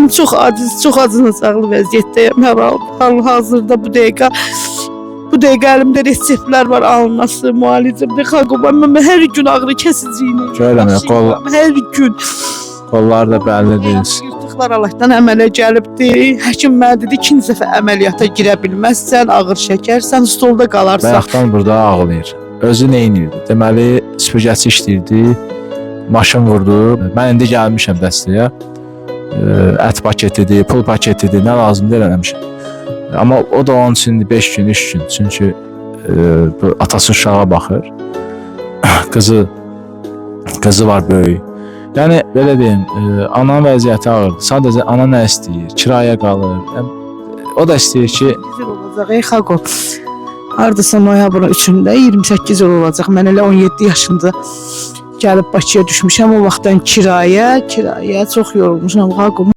Çox aciz, çox acınacaqlı vəziyyətdəyəm hər hal-hazırda bu dəqiqə. Bu dəqiqə əlimdə reseptlər var alınması, müalicəmdə Xaqoba. Mən hər gün ağrı kəsici ilə. Görürəm ya, Hər gün. Qolları da bəllidir. Yırtıqlar Allahdan əmələ gəlibdi. Həkim mənə dedi, ikinci dəfə əməliyyata girə bilməzsən, ağır çəkərsən, stolda qalarsan. Bayaqdan burada ağlayır. Özü nə edirdi? Deməli, süpürgəçi işləyirdi. Maşın vurdu. Mən indi gəlmişəm dəstəyə. Ət paketidir, pul paketidir, nə lazımdır eləmişəm. Amma o da onun üçün 5 gün, 3 gün. Çünki bu atası uşağa baxır. Qızı var böyük. Yəni belə deyim, ananın vəziyyəti ağırdır. Sadəcə ana nə istəyir? Kirayə qalır. Yəni, o da istəyir ki, 28 il olacaq ey Xaqo. Hardasa noyabrın 3-ündə 28 il olacaq. Mən elə 17 yaşında gəlib Bakıya düşmüşəm. O vaxtdan kirayə, kirayə çox yorulmuşam Xaqo.